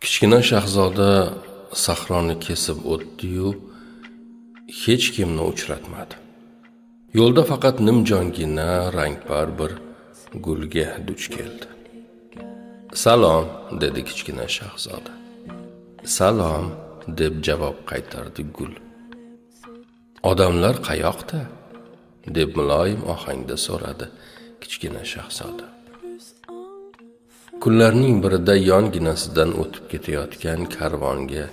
Kichkina shahzoda sahroni kesib o'tdi-yu, hech kimni uchratmadi. Yo'lda faqat nimjongina rangpar bir gulga duch keldi. "Salom", dedi kichkina shahzoda. "Salom", deb javob qaytardi gul. "Odamlar qayoqda?" deb muloyim ohangda so'radi kichkina shahzoda. Kunlarning birida yonginasidan o'tib ketayotgan karvonga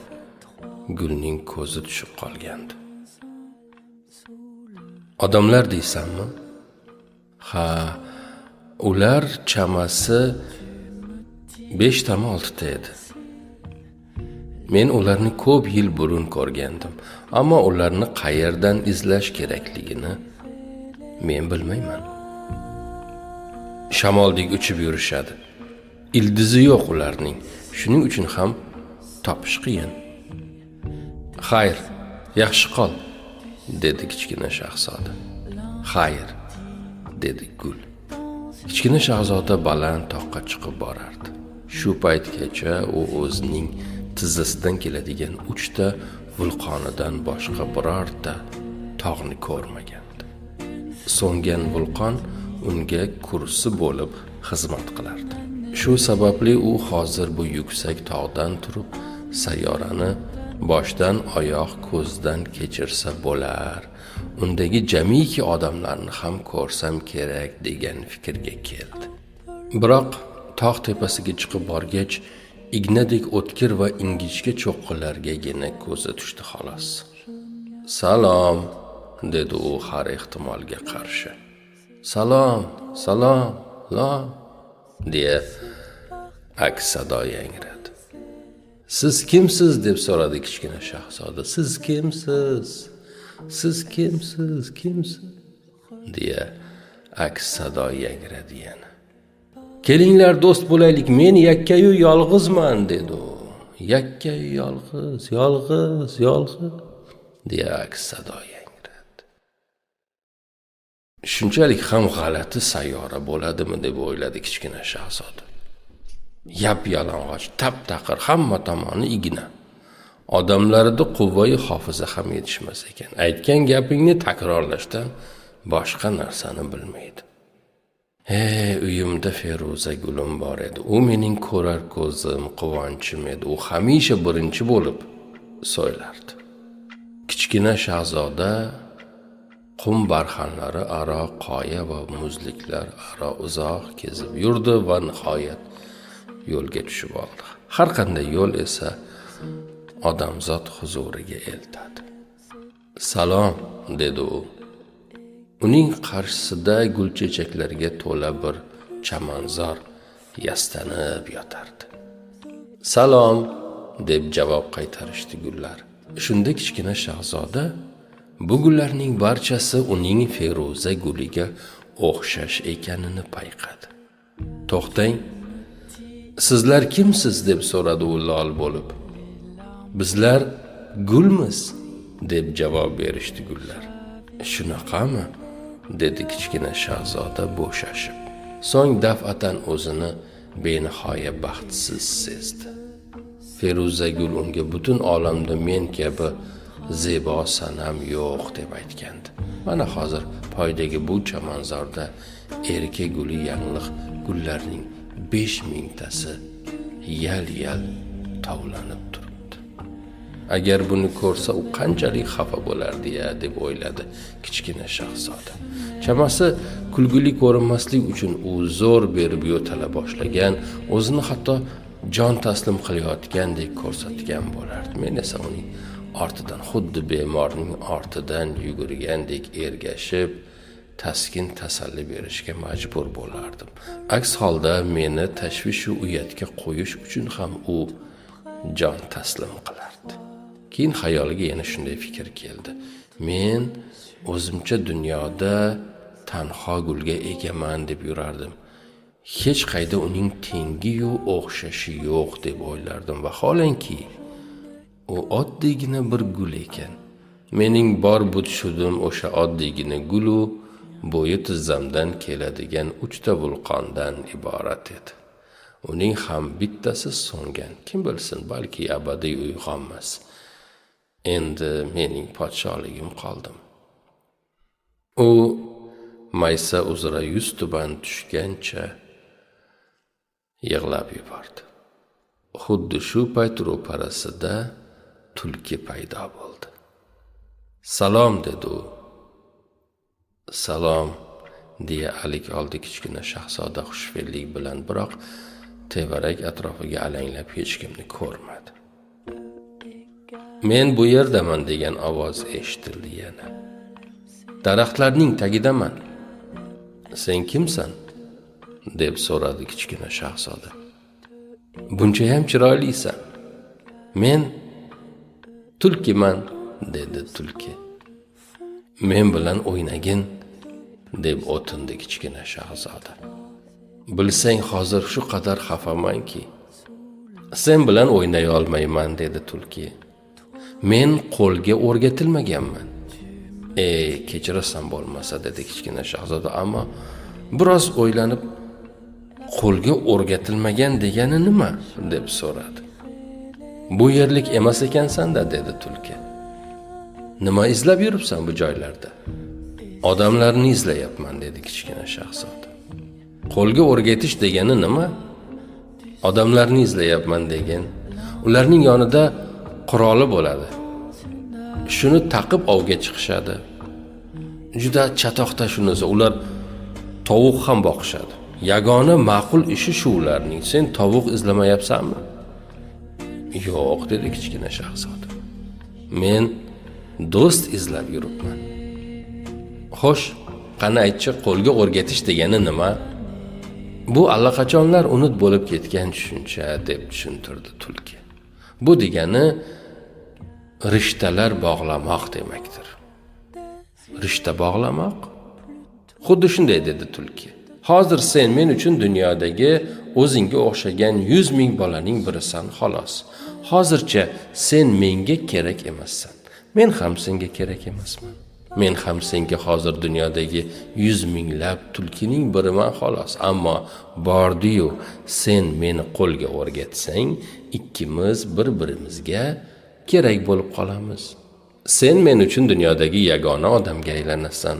gulning ko'zi tushib qolgandi. "Odamlar deysanmi? Ha, ular chamasi 5 tami 6 ta edi. Men ularni ko'p yil burun ko'rgandim, ammo ularni qayerdan izlash kerakligini men bilmayman. Shamoldek uchib yurishadi. Ildizi yo'q ularning. Shuning uchun ham topish qiyin. Xayr, yaxshi qol", dedi kichkina shahzoda. "Xayr", dedi gul. Kichkina shahzoda baland toqqa chiqib borardi. Shu paytgacha u o'zining tizzasidan keladigan 3 ta vulqonidan boshqa birorta tog'ni ko'rmagandi. So'ngan vulqon unga kursi bo'lib xizmat qilardi. Shu sababli u hozir bu yuksak tog'dan turib sayyorani boshdan oyoq ko'zdan kechirsa bo'lar. Undagi jamiki odamlarni ham ko'rsam kerak degan fikrga keldi. Biroq tog' tepasiga chiqib borgach, ignadek o'tkir va ingichka cho'qqilargagina ko'zi tushdi xolos. "Salom", dedi u har ehtimolga qarshi. "Salom, salom, lom", deya aks sado yangradi. "Siz kimsiz?" deb so'radi kichkina shahzoda. "Siz kimsiz? Siz kimsiz? Kimsiz?" deya aks sado yangradi yana. "Kelinglar, do'st bo'laylik, men yakkayu yolg'izman", dedi u. "Yakkayu yolg'iz, yolg'iz, yolg'iz", deya aks sado yangradi. Shunchalik ham g'alati sayyora bo'ladimi deb o'yladi kichkina shahzoda. Yap yalang'och, tap-taqir, hamma tomoni igna. Odamlarida quvvai hofiza ham yetishmas ekan. Aytgan gapingni takrorlashdan boshqa narsani bilmaydi. Uyimda Feruza gulim bor edi. U mening ko'rar ko'zim, quvonchim edi. U hamisha birinchi bo'lib so'ylardi. Kichkina shahzoda qum barxanlari aro, qoya va muzliklar aro uzoq kezib yurdi va nihoyat yo'lga tushib oldi. Har qanday yo'l esa odamzod huzuriga eltadi. "Salom", dedi u. Uning qarshisida gulchechaklarga to'la bir chamanzor yastanib yotardi. "Salom", deb javob qaytarishdi gullar. Shunda kichkina shahzoda bu gullarning barchasi uning Feruza guliga o'xshash ekanini payqadi. "To'xtang, sizlar kimsiz?" deb so'radi u lol bo'lib. "Bizlar gulmiz", deb javob berishdi gullar. "Shunaqami?" dedi kichkina shahzoda bo'shashib. So'ng daf'atan o'zini benihoya baxtsiz sezdi. Feruza gul unga butun olamda men kabi zebo sanam yo'q deb aytgandi. Mana hozir poydagi bu chamanzorda erka guli yangliq gullarning 5000 tasi yal-yal tovlanib turibdi. Agar buni ko'rsa u qanchalik xafa bo'lardi-ya deb o'yladi kichkina shahzoda. Chamasi kulgili ko'rinmaslik uchun u zo'r berib yo'tala boshlagan, o'zini hatto jon taslim qilayotgandek ko'rsatgan bo'lardi. Men esa uning ortidan xuddi bemorning ortidan yugurgandek ergashib, taskin tasalli berishga majbur bo'lardim. Aks holda meni tashvish u uyatga qo'yish uchun ham u jon taslim qilardi. Keyin xayoliga yana shunday fikr keldi. Men o'zimcha dunyoda tanho gulga egaman deb yurardim. Hech qayda uning tengi-yu o'xshashi yo'q deb o'ylardim. Vaholanki u oddiygina bir gul ekan. Mening bor butshudim o'sha oddiygina gulu bo'yi tizzamdan keladigan 3 ta vulqondan iborat edi. Uning ham bittasi so'ngan. Kim bilsin, balki abadiy uyg'onmas. Endi mening podsholigim qoldim. U maysa uzra yuztuban tushgancha yig'lab yubordi. Xuddi shu payt ro'parasida tulki paydo bo'ldi. "Salom" dedi u. "Salom" deya alik oldi kichkina shahzoda xushfe'llik bilan, biroq tevarak atrofiga alanglab hech kimni ko'rmadi. "Men bu yerdaman" degan ovoz eshitildi yana. "Daraxtlarning tagidaman." "Sen kimsan?" deb so'radi kichkina shahzoda. "Bunchayam chiroylisan." "Men tulkiman" dedi tulki. "Men bilan o'ynagin" deb o'tindi kichkina shahzoda. "Bilsang, hozir shu qadar xafamanki, sen bilan o'ynay olmayman" dedi tulki. "Men qo'lga o'rgatilmaganman." Kechirasan bo'lmasa" dedi kichkina shahzoda, ammo biroz o'ylanib, "Qo'lga o'rgatilmagan degani nima?" deb so'radi. "Bu yerlik emas ekansan-da" dedi tulki. "Nima izlab yuribsan bu joylarda?" "Odamlarni izlayapman" dedi kichkina shahzoda. "Qo'lga o'rgatish degani nima?" "Odamlarni izlayapman degan. Ularning yonida quroli bo'ladi. Shuni taqib ovga chiqishadi. Juda chatoqda shunisi. Ular tovuq ham boqishadi. Yagona ma'qul ishi shu ularning. Sen tovuq izlamayapsanmi?" "Yo'q" dedi kichkina shahzoda. "Men do'st izlab yuribman." "Xo'sh, qani aytchi, qo'lga o'rgatish degani nima?" "Bu allaqachonlar unut bo'lib ketgan tushuncha" deb tushuntirdi tulki. "Bu degani rishtalar bog'lamoq demakdir." "Rishta bog'lamoq?" "Xuddi shunday" dedi tulki. "Hozir sen men uchun dunyodagi o'zingga o'xshagan 100 ming bolaning birisan xolos. Hozircha sen menga kerak emassan. Men ham senga kerak emasman. Men ham senga hozir dunyodagi 100 minglab tulkining biriman xolos. Ammo bordi-yu sen meni qo'lga o'rgatsang, ikkimiz bir-birimizga kerak bo'lib qolamiz. Sen men uchun dunyodagi yagona odamga aylanasan.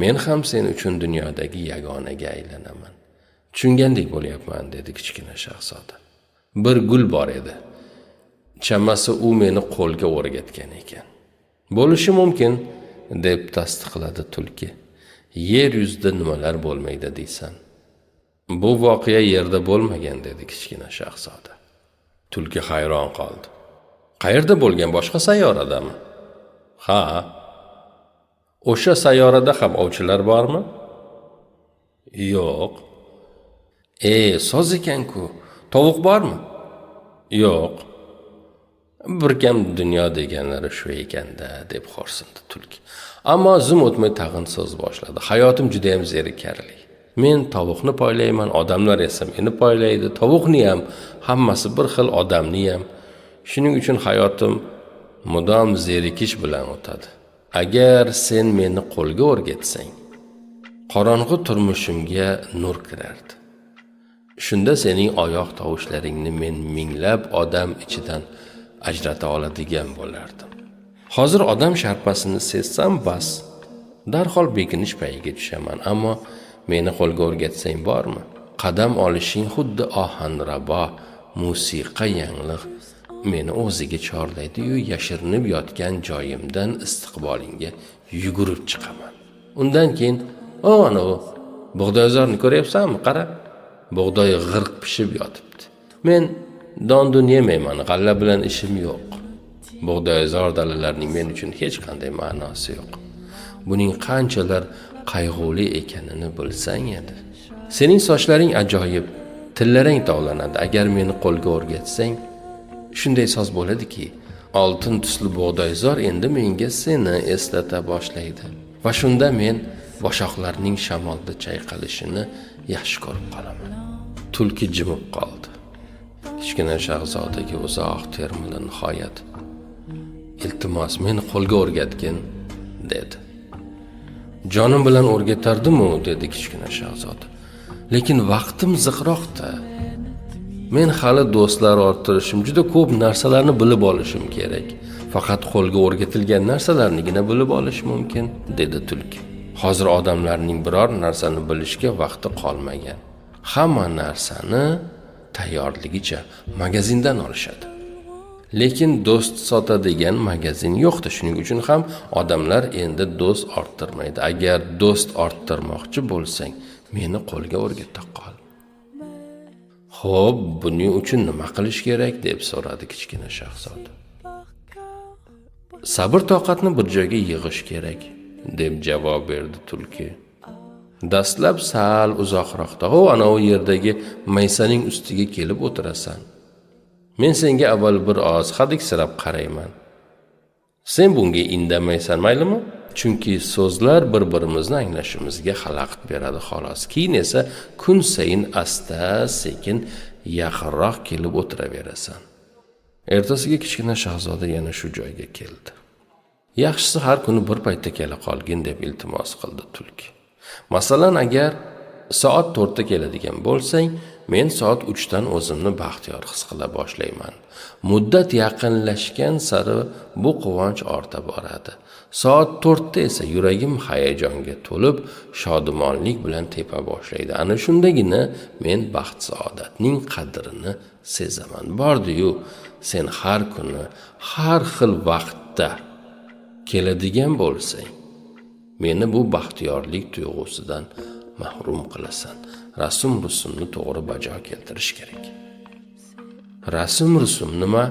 Men ham sen uchun dunyodagi yagonaga aylanaman." "Tushungandek bo'lyapman" dedi kichkina shahzoda. "Bir gul bor edi. Chamasi u meni qo'lga o'rgatgan ekan." "Bo'lishi mumkin" deb tasdiqladi tulki. "Yer yuzida nimalar bo'lmaydi deysan." "Bu voqea yerda bo'lmagan" dedi kichkina shahzoda. Tulki hayron qoldi. "Qayerda bo'lgan, boshqa sayyoradami?" "Ha." "O'sha sayyorada ham ovchilar bormi?" "Yo'q." Soz ekan-ku. Tovuq bormi?" "Yo'q." "Bir kam dunyo deganlari shu ekanda" deb xo'rsindi tulki. Ammo zum o'tmay tag'in so'z boshladi. "Hayotim juda ham zerikarli. Men tovuqni poylayman, odamlar esa meni poylaydi. Tovuqni ham, hammasi bir xil, odamni ham. Shuning uchun hayotim mudom zerikish bilan o'tadi. Agar sen meni qo'lga o'rgatsang, qorong'u turmushimga nur kirardi. Shunda sening oyoq tovushlaringni men minglab odam ichidan ajrata oladigan bo'lardim. Hozir odam sharpasini sezsam bas, darhol bekinish payiga tushaman. Ammo meni qo'lga o'rgatsang bormi? Qadam olishing xuddi ohanrabo, musiqa yangliq meni o'ziga chorlaydi-yu, yashirinib yotgan joyimdan istiqbolingga yugurib chiqaman. Undan keyin ana u bug'doyzorni ko'ryapsanmi? Qara, bug'doy g'irq pishib yotibdi. Men don-dun yemayman, g'alla bilan ishim yo'q. Bug'doyzor dalalarning men uchun hech qanday ma'nosi yo'q. Buning qanchalar qayg'uli ekanini bilsang edi. Sening sochlaring ajoyib, tillarang tovlanadi. Agar meni qo'lga o'rgatsang, shunday soz bo'ladiki, oltin tusli bug'doyzor endi menga seni eslata boshlaydi. Va shunda men boshoqlarning shamolda chayqalishini yaxshi ko'rib qolaman." Tulki jimib qoldi. Kichkina shahzodaga uzoq termildi. Nihoyat, "Iltimos, meni qo'lga o'rgatgin" dedi. "Jonim bilan o'rgatardim-u" dedi kichkina shahzoda. "Lekin vaqtim ziqroqda. Men hali do'stlar orttirishim, juda ko'p narsalarni bilib olishim kerak. Faqat qo'lga o'rgatilgan narsalarnigina bilib olish mumkin, dedi tulki. Hozir odamlarning biror narsani bilishga vaqti qolmagan. Hamma narsani tayyorligicha magazindan olishadi. Lekin do'st sotadigan magazin yo'qdi. Shuning uchun ham odamlar endi do'st orttirmaydi. Agar do'st orttirmoqchi bo'lsang, meni qo'lga o'rgata qol. Xo'p, buning uchun nima qilish kerak, deb so'radi kichkina shahzoda. Sabr toqatni bir joyga yig'ish kerak, deb javob berdi tulki. Dastlab sal uzoqroqda, ana u yerdagi maysaning ustiga kelib o'tirasan. Men senga avval bir oz hadiksirab qarayman. Sen bunga indamaysan, maylimi? Chunki so'zlar bir-birimizni anglashimizga xalaqit beradi xolos. Keyin esa kun sayin asta-sekin yaqinroq kelib o'tiraverasan. Ertasiga kichkina shahzoda yana shu joyga keldi. Yaxshisi har kuni bir paytda kela qolgin, deb iltimos qildi tulki. Masalan, agar soat 4da keladigan bo'lsang, men soat 3dan o'zimni baxtiyor his qila boshlayman. Muddat yaqinlashgan sari bu quvonch orta boradi. Soat 4da esa yuragim hayajonga to'lib, shodumonlik bilan tepa boshlaydi. Ana shundagina men baxt saodatning qadrini sezaman. Bordi-yu, sen har kuni, har xil vaqtda keladigan bo'lsang, meni bu baxtiyorlik tuyg'usidan mahrum qilasan. Rasm rusumni to'g'ri bajo keltirish kerak. Rasm rusum nima?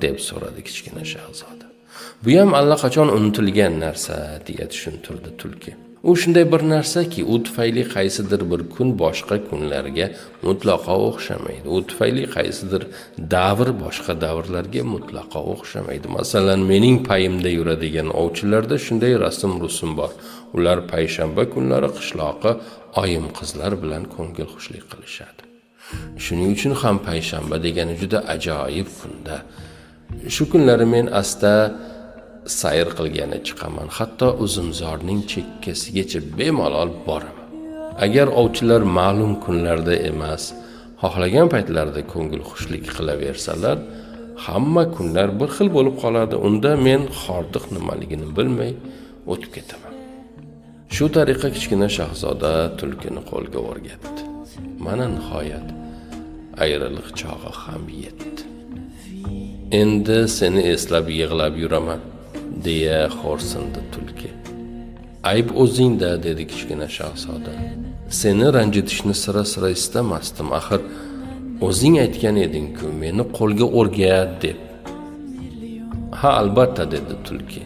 Deb so'radi kichkina shahzoda. Bu ham allaqachon unutilgan narsa, deya tushuntirdi tulki. U shunday bir narsaki, u tufayli qaysidir bir kun boshqa kunlarga mutlaqo o'xshamaydi. U tufayli qaysidir davr boshqa davrlarga mutlaqo o'xshamaydi. Masalan, mening payimda yuradigan ovchilarda shunday rasm rusum bor. Ular payshanba kunlari qishloqi oyim qizlar bilan ko'ngilxushlik qilishadi. Shuning uchun ham payshanba degani juda ajoyib kunda. Shu kunlari men asta sayr qilgani chiqaman. Hatto uzumzorning chekkasigacha bemalol boraman. Agar ovchilar ma'lum kunlarda emas, xohlagan paytlarida ko'ngilxushlik qilaversalar, hamma kunlar bir xil bo'lib qoladi. Unda men xordiq nimaligini bilmay o'tib ketaman. Shu tariqa kichkina shahzoda tulkini qo'lga o'rgatdi. Mana nihoyat ayriliq chog'i ham yetdi. Endi seni eslab yig'lab yuraman, deya xo'rsindi tulki. Ayb o'zingda, dedi kichkina shahzoda. Seni ranjitishni sira-sira istamasdim. Axir o'zing aytgan eding-ku, meni qo'lga o'rgat deb. Ha, albatta, dedi tulki.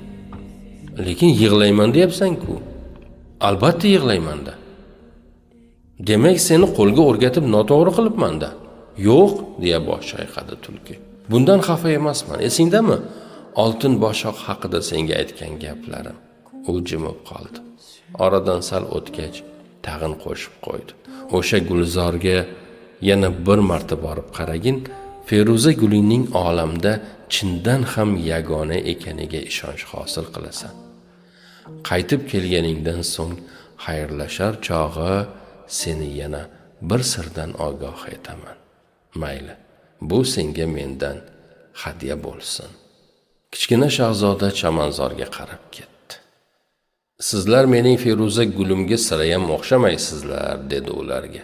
Lekin yig'layman deyapsan-ku. Albatta yig'layman-da. Demak, seni qo'lga o'rgatib noto'g'ri qilibman-da. Yo'q, deya bosh chayqadi tulki. Bundan xafa emasman. Esingdami? Oltin boshoq haqida senga aytgan gaplarim. U jimib qoldi. Oradan sal o'tgach, tag'in qo'shib qo'ydi. O'sha gulzorga yana bir marta borib qaragin, Feruza gulining olamda chindan ham yagona ekaniga ishonch hosil qilasan. Qaytib kelganingdan so'ng xayrlashar chog'i seni yana bir sirdan ogoh etaman. Mayli, bu senga mendan hadya bo'lsin. Kichkina shahzoda chamanzorga qarab ketdi. Sizlar mening Feruza gulimga sirayam o'xshamaysizlar, dedi ularga.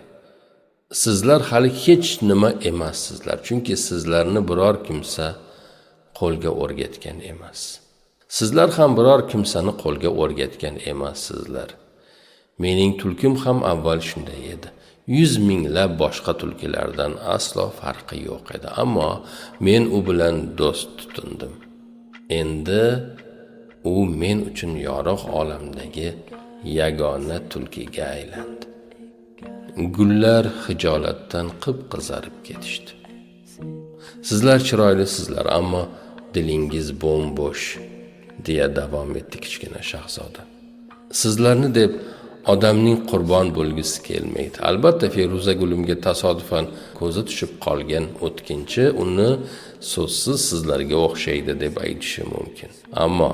Sizlar hali hech nima emassizlar, chunki sizlarni biror kimsa qo'lga o'rgatgan emas. Sizlar ham biror kimsani qo'lga o'rgatgan emassizlar. Mening tulkim ham avval shunday edi. 100 minglab boshqa tulkilardan aslo farqi yo'q edi, ammo men u bilan do'st tutindim. Endi u men uchun yorug' olamdagi yagona tulkiga aylandi. Gullar hijolatdan qip-qizarib ketishdi. Sizlar chiroylisizlar, ammo dilingiz bo'm-bo'sh, deya davom etdi kichkina shahzoda. Sizlarni deb odamning qurbon bo'lgisi kelmaydi. Albatta Feruza gulimga tasodifan ko'zi tushib qolgan o'tkinchi uni so'zsiz sizlarga o'xshaydi deb aytishi mumkin. Ammo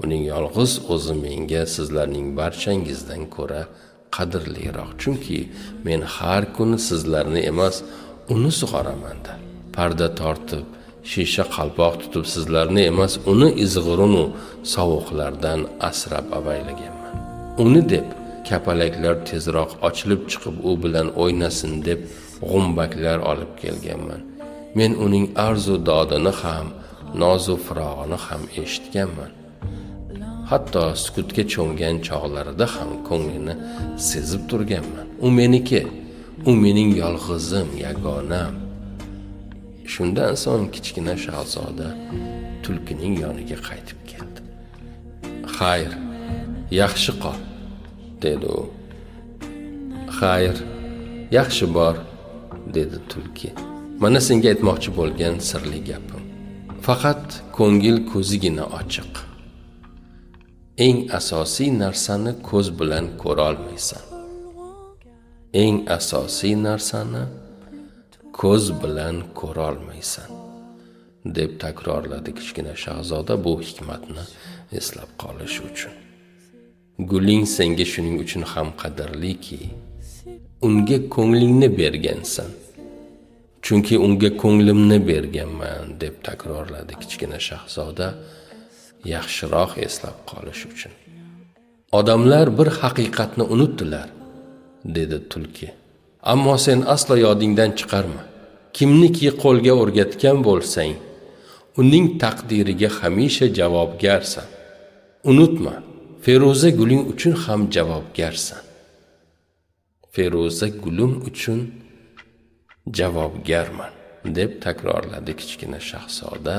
uning yolg'iz o'zi menga sizlarning barchangizdan ko'ra qadrliroq. Chunki men har kuni sizlarni emas, uni sug'oraman-da. Parda tortib, shisha qalpoq tutib sizlarni emas, uni izg'irinu sovuqlardan asrab avaylaganman. Uni deb kapalaklar tezroq ochilib chiqib u bilan o'ynasin deb g'umbaklar olib kelganman. Men uning arzu dodini ham, nozu firog'ini ham eshitganman. Hatto sukutga cho'mgan chog'larida ham ko'nglini sezib turganman. U meniki, u mening yolg'izim, yagonam. Shundan so'ng kichkina shahzoda tulkining yoniga qaytib keldi. "Xayr, yaxshi qol", dedi u. "Xayr, yaxshi bor", dedi tulki. "Mana senga aytmoqchi bo'lgan sirli gapim. Faqat ko'ngil ko'zigina ochiq. Eng asosiy narsani ko'z bilan ko'ra olmaysan. Eng asosiy narsani ko'z bilan ko'ra olmaysan", deb takrorladi kichkina shahzoda bu hikmatni eslab qolish uchun. Guling senga shuning uchun ham qadrliki, unga ko'nglingni bergansan. Chunki unga ko'nglimni berganman, deb takrorladi kichkina shahzoda yaxshiroq eslab qolish uchun. Odamlar bir haqiqatni unutdilar, dedi tulki. Ammo sen aslo yodingdan chiqarma. Kimniki qo'lga o'rgatgan bo'lsang, uning taqdiriga hamisha javobgarsan. Unutma, Feruza guling uchun ham javobgarsan. Feruza gulim uchun javobgarman, deb takrorladi kichkina shahzoda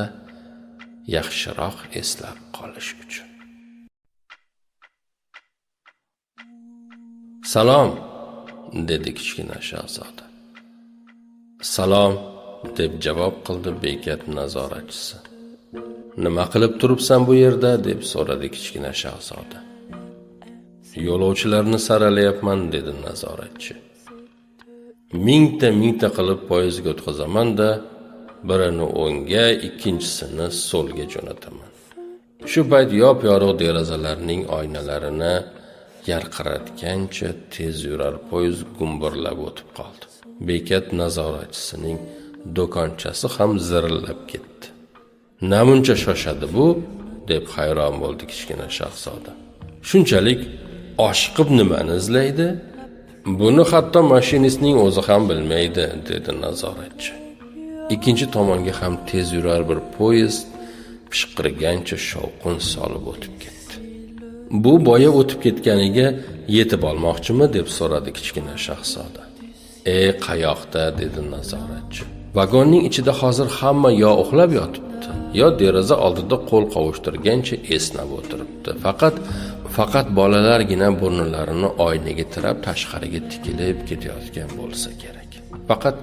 yaxshiroq eslab qolish uchun. "Salom", dedi kichkina shahzoda. "Salom", deb javob qildi bekat nazoratchisi. "Nima qilib turibsan bu yerda?" deb so'radi kichkina shahzoda. "Yo'lovchilarni saralayapman", dedi nazoratchi. "Mingta qilib poyezdga o'tkazaman-da, birini o'ngga, ikkinchisini so'lga jo'nataman." Shu payt yop-yorug' derazalarning oynalarini yarqiratgancha tez yurar poyezd gumburlab o'tib qoldi. Bekat nazoratchisining do'konchasi ham zirillab ketdi. "Namuncha shoshadi bu?" deb hayron bo'ldi kichkina shahzoda. "Shunchalik oshiqib nimani izlaydi? Buni hatto mashinistning o'zi ham bilmaydi", dedi nazoratchi. Ikkinchi tomonga ham tez yurar bir poyezd pishqirgancha shovqin solib o'tib ketdi. "Bu boya o'tib ketganiga yetib olmoqchimi?" deb so'radi kichkina shahzoda. Qayoqda?" dedi nazoratchi. "Vagonning ichida hozir hamma yo uxlab yotibdi, yo deraza oldida qo'l qovushtirgancha esnab o'tiribdi. Faqat bolalargina burunlarini oynaga tirab tashqariga tikilib ketayotgan bo'lsa kerak. Faqat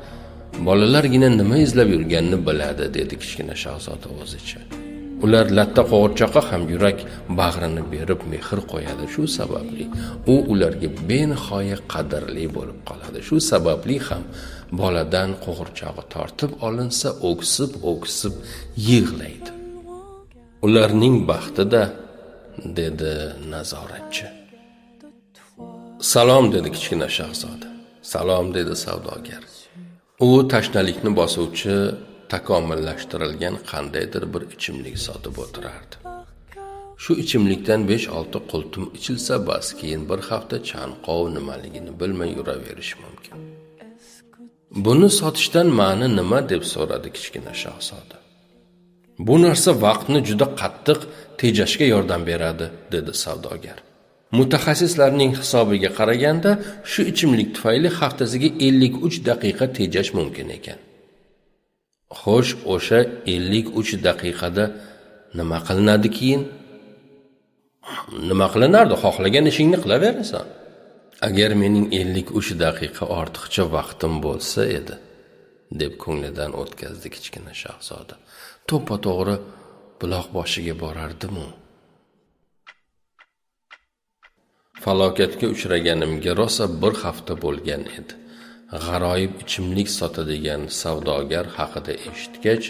bolalargina nima izlab yurganini biladi", dedi kichkina shahzoda o'zicha. Ular latta qo'g'irchoqqa ham yurak bag'rini berib mehr qo'yadi. Shu sababli u ularga benihoya qadrli bo'lib qoladi. Shu sababli ham boladan qo'g'irchog'i tortib olinsa, o'ksib-o'ksib yig'laydi. Ularning baxtida, dedi nazoratchi. "Salom", dedi kichkina shahzoda. "Salom", dedi savdogar. U tashnalikni bosuvchi takomillashtirilgan qandaydir bir ichimlik sotib o'tirardi. Shu ichimlikdan 5-6 qultum ichilsa bas, keyin bir hafta chanqov nimaligini bilmay yuraverish mumkin. "Buni sotishdan ma'ni nima?" deb so'radi kichkina shahzoda. "Bu narsa vaqtni juda qattiq tejashga yordam beradi", dedi savdogar. "Mutaxassislarning hisobiga qaraganda, shu ichimlik tufayli haftasiga 53 daqiqa tejash mumkin ekan." "Xo'sh, o'sha 53 daqiqada nima qilinadi keyin?" "Nima qilinardi? Xohlagan ishingni qilaverasan." "Agar mening 53 daqiqa ortiqcha vaqtim bo'lsa edi", deb ko'nglidan o'tkazdi kichkina shahzoda. "To'ppa-to'g'ri buloq boshiga borardim-u." Falokatga uchraganimga rosa bir hafta bo'lgan edi. G'aroyib ichimlik sotadigan savdogar haqida eshitgach,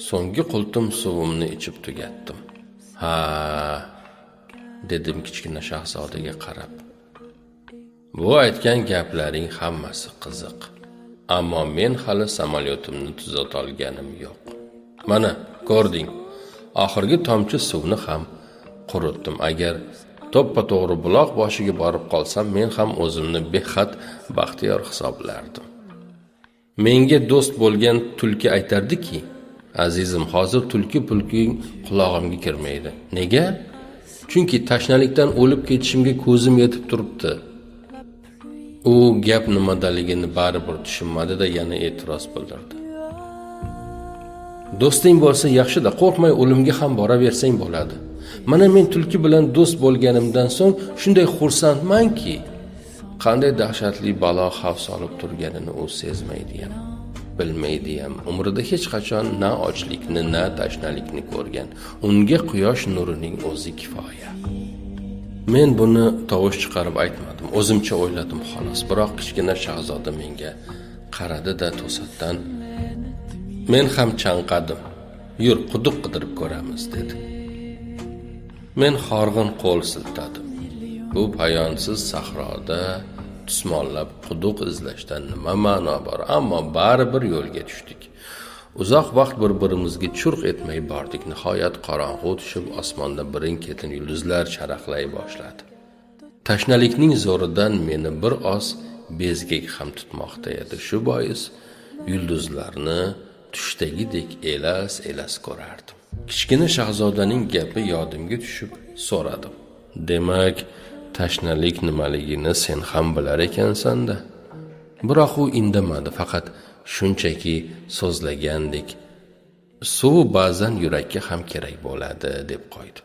so'nggi qultum suvimni ichib tugatdim. "Ha", dedim kichkina shahzodaga qarab. "Bu aytgan gaplaring hammasi qiziq. Ammo men hali samolyotimni tuzatolganim yo'q. Mana, ko'rding, oxirgi tomchi suvni ham quritdim. Agar to'ppa-to'g'ri buloq boshiga borib qolsam, men ham o'zimni behad baxtiyor hisoblardim. Menga do'st bo'lgan tulki aytardiki, azizim, hozir tulki-pulking qulog'imga kirmaydi. Nega? Chunki tashnalikdan o'lib ketishimga ko'zim yetib turibdi. U gap nimadaligini baribir tushunmadi-da, yana e'tiroz bildirdi. Do'sting bo'lsa yaxshi-da, qo'rqmay o'limga ham boraversang bo'ladi. Mana men tulki bilan do'st bo'lganimdan so'ng shunday xursandmanki, qanday dahshatli balo xavf solib turganini u sezmaydi ham, bilmaydi ham. Umrida hech qachon na ochlikni, na tashnalikni ko'rgan. Unga quyosh nurining o'zi kifoya. Men buni tovush chiqarib aytmadim, o'zimcha o'yladim xolos. Biroq kichkina shahzoda menga qaradi-da to'satdan, men ham chanqadim. Yur, quduq qidirib ko'ramiz, dedi. Men horg'in qo'l siltadim. Bu payonsiz sahroda tusmollab quduq izlashdan nima ma'no bor? Ammo baribir yo'lga tushdik. Uzoq vaqt bir-birimizga churq etmay bordik. Nihoyat qorong'u tushib, osmonda birin-ketin yulduzlar charaqlay boshladi. Tashnalikning zo'ridan meni bir oz bezgak ham tutmoqda edi. Shu bois yulduzlarni tushdagidek elas-elas ko'rardim. Kichkina shahzodaning gapi yodimga tushib so'radim. Demak, tashnalik nimaligini sen ham bilar ekansan-da. Biroq u indamadi, faqat shunchaki so'zlagandek, suv ba'zan yurakka ham kerak bo'ladi, deb qo'ydi.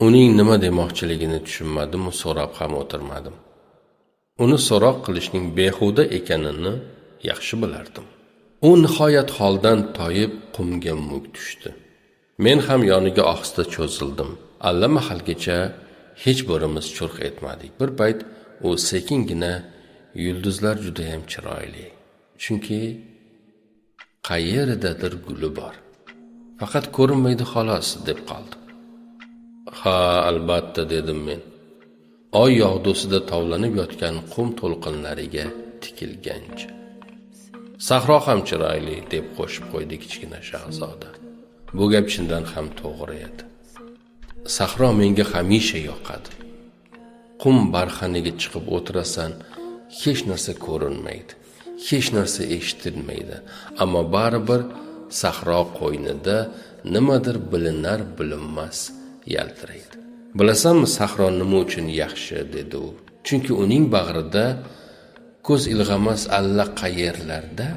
Uning nima demoqchiligini tushunmadim, so'rab ham o'tirmadim. Uni so'roq qilishning behuda ekanini yaxshi bilardim. U nihoyat holdan toyib qumga muk tushdi. Men ham yoniga ohista cho'zildim. Allamahalgacha hech birimiz churq etmadik. Bir payt u sekingina, yulduzlar juda ham chiroyli, chunki qayeridadir guli bor, faqat ko'rinmaydi xolos, deb qoldi. Ha, albatta, dedim men. Oy yog'dusida tovlanib yotgan qum to'lqinlariga tikilgancha. Sahro ham chiroyli, deb qo'shib qo'ydi kichkina shahzoda. Bu gap chindan ham to'g'ri edi. Sahro menga hamisha yoqadi. Qum barxaniga chiqib o'tirasan, hech narsa ko'rinmaydi, hech narsa eshitilmaydi, ammo baribir sahro qo'ynida nimadir bilinar bilinmas yaltiraydi. Bilasanmi, sahro nima uchun yaxshi, dedi u. Chunki uning bag'rida ko'z ilg'amas alla qayerlarda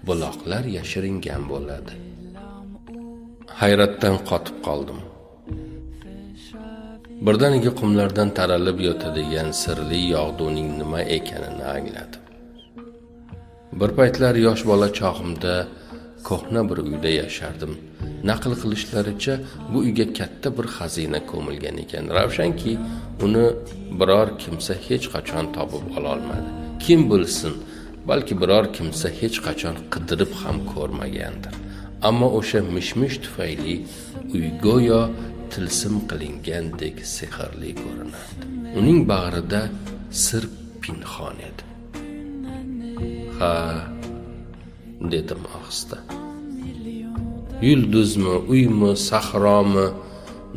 buloqlar yashiringan bo'ladi. Hayratdan qotib qoldim. Birdaniga qumlardan taralib yotadigan sirli yog'duning nima ekanini angladim. Bir paytlar yosh bola chog'imda ko'hna bir uyda yashardim. Naql qilishlaricha, bu uyga katta bir xazina ko'milgan ekan. Ravshanki, uni biror kimsa hech qachon topib ola olmadi. Kim bilsin, balki biror kimsa hech qachon qidirib ham ko'rmagandir. Ammo o'sha mishmish tufayli uy go'yo tilsim qilingandek sehrli ko'rinardi. Uning bag'rida sir pinhon edi. Ha, dedim ohista. Yulduzmi, uymi, sahromi,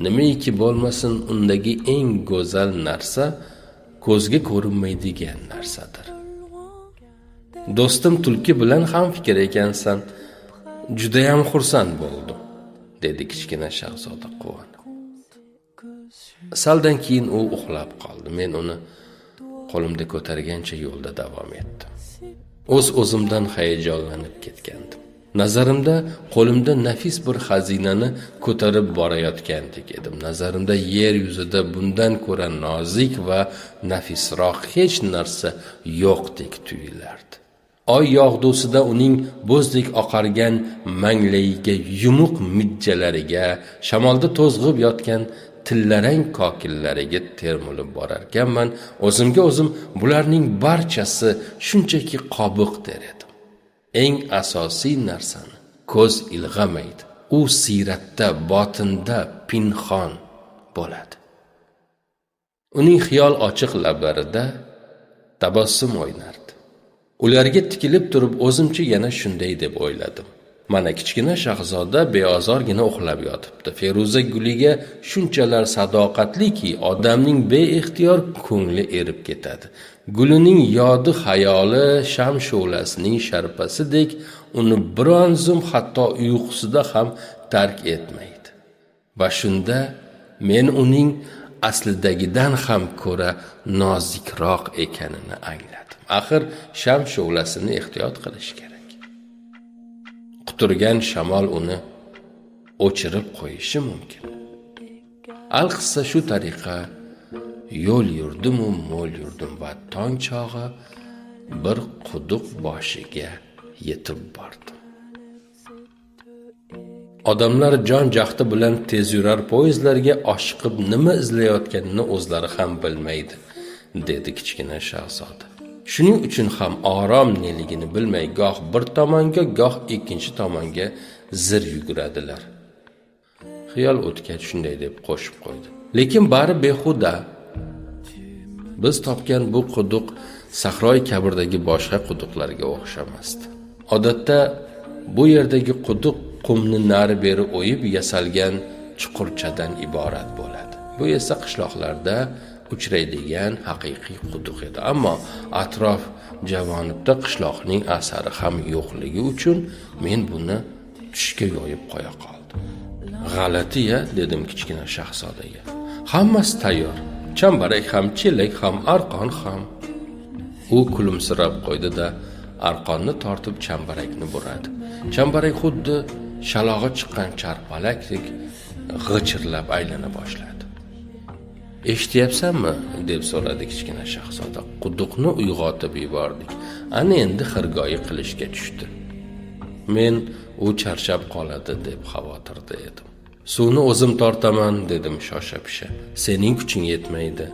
nimaiki bo'lmasin, undagi eng go'zal narsa ko'zga ko'rinmaydigan narsadir. Do'stim tulki bilan ham fikr ekansan. Judayam xursand bo'ldim, dedi kichkina shahzoda quvonib. Saldan keyin u uxlab qoldi. Men uni qo'limda ko'targancha yo'lda davom etdim. O'z-o'zimdan hayajonlanib ketgandim. Nazarimda qo'limda nafis bir xazinani ko'tarib borayotgandek edim. Nazarimda yer yuzida bundan ko'ra nozik va nafisroq hech narsa yo'qdek tuyulardi. Oy yog'dusida uning bo'zdek oqargan manglayiga, yumuq mijjalariga, shamolda to'zg'ib yotgan tillarang kokillariga termilib borarkanman, o'zimga o'zim bularning barchasi shunchaki qobiq der edim. Eng asosiy narsani ko'z ilg'amaydi. U siyratda, botinda pinxon bo'ladi. Uning xiyol ochiq lablarida tabassum o'ynardi. Ularga tikilib turib o'zimcha yana shunday deb o'yladim. Mana kichkina shahzoda beozorgina uxlab yotibdi. Feruza guliga shunchalar sadoqatliki, odamning beixtiyor ko'ngli erib ketadi. Gulining yodi xayoli sham shu'lasining sharpasidek uni biron zum hatto uyqusida ham tark etmaydi. Va shunda men uning aslidagidan ham ko'ra nozikroq ekanini angladim. Axir sham shu'lasini ehtiyot qilish kerak. Quturgan shamol uni o'chirib qo'yishi mumkin. Alqissa shu tariqa yo'l yurdim-u mo'l yurdim va tong chog'i bir quduq boshiga yetib bordim. Odamlar jon jahdi bilan tezyurar poyezdlarga oshiqib nima izlayotganini o'zlari ham bilmaydi, dedi kichkina shahzoda. Shuning uchun ham orom neligini bilmay goh bir tomonga, goh ikkinchi tomonga zir yuguradilar. Xiyol o'tgach shunday deb qo'shib qo'ydi. Lekin bari behuda. Biz topgan bu quduq Sahroy Kabirdagi boshqa quduqlarga o'xshamasdi. Odatda bu yerdagi quduq qumni nari beri o'yib yasalgan chuqurchadan iborat bo'ladi. Bu esa qishloqlarda uchraydigan haqiqiy quduq edi. Ammo atrof javonibda qishloqning asari ham yo'qligi uchun men buni tushga yo'yib qo'ya qoldim. G'alati-ya, dedim kichkina shahzodaga. Hammasi tayyor. Chambarak ham, chelak ham, arqon ham. U kulimsirab qo'ydi-da, arqonni tortib chambarakni buradi. Chambarak xuddi shalog'i chiqqan charpalakdek g'ichirlab aylana boshladi. Eshityapsanmi? deb so'radi kichkina shahzoda. Quduqni uyg'otib yubordik. Ana endi xirgoyi qilishga tushdi. Men u charchab qoladi deb xavotirda edim. Suvni o'zim tortaman, dedim shosha-pisha. Sening kuching yetmaydi.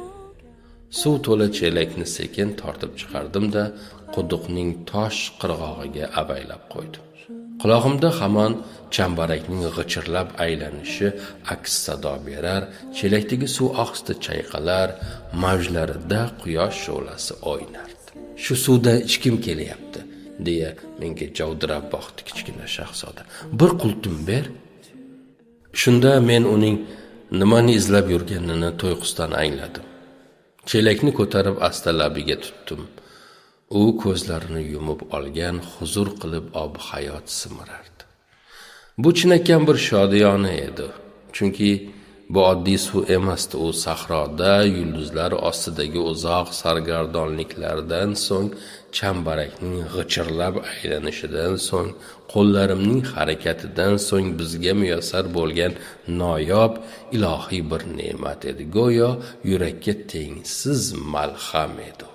Suv to'la chelakni sekin tortib chiqardim-da, quduqning tosh qirg'og'iga avaylab qo'ydim. Qulog'imda hamon chambarakning g'ichirlab aylanishi aks sado berar, chelakdagi suv ohista chayqalar, mavjlarida quyosh shu'lasi o'ynardi. Shu suvdan ichkim kelyapti, deya menga javdirab boqdi kichkina shahzoda. Bir qultum ber. Shunda men uning nimani izlab yurganini to'yqusdan angladim. Chelakni ko'tarib asta labiga tutdim. U ko'zlarini yumib olgan, huzur qilib ob hayot simirardi. Bu chinakam bir shodiyona edi. Chunki bu oddiy suv emasdi. U sahroda yulduzlar ostidagi uzoq sargardonliklardan so'ng, chambarakning g'ichirlab aylanishidan so'ng, qo'llarimning harakatidan so'ng bizga muyassar bo'lgan noyob ilohiy bir ne'mat edi. Go'yo yurakka tengsiz malham edi.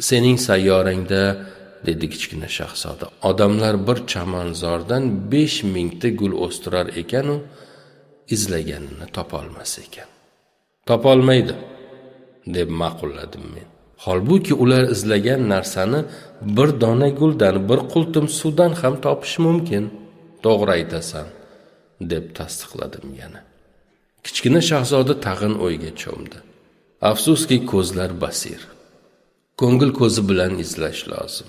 Sening sayyorangda, dedi kichkina shahzoda, odamlar bir chamanzordan 5000 ta gul o'stirar ekan-u, izlaganini topolmas ekan. Topolmaydi, deb ma'qulladim men. Holbuki ular izlagan narsani bir dona guldan, bir qultum suvdan ham topish mumkin. To'g'ri aytasan, deb tasdiqladim yana. Kichkina shahzoda tag'in o'yga cho'mdi. Afsuski, ko'zlar basir. Ko'ngil ko'zi bilan izlash lozim.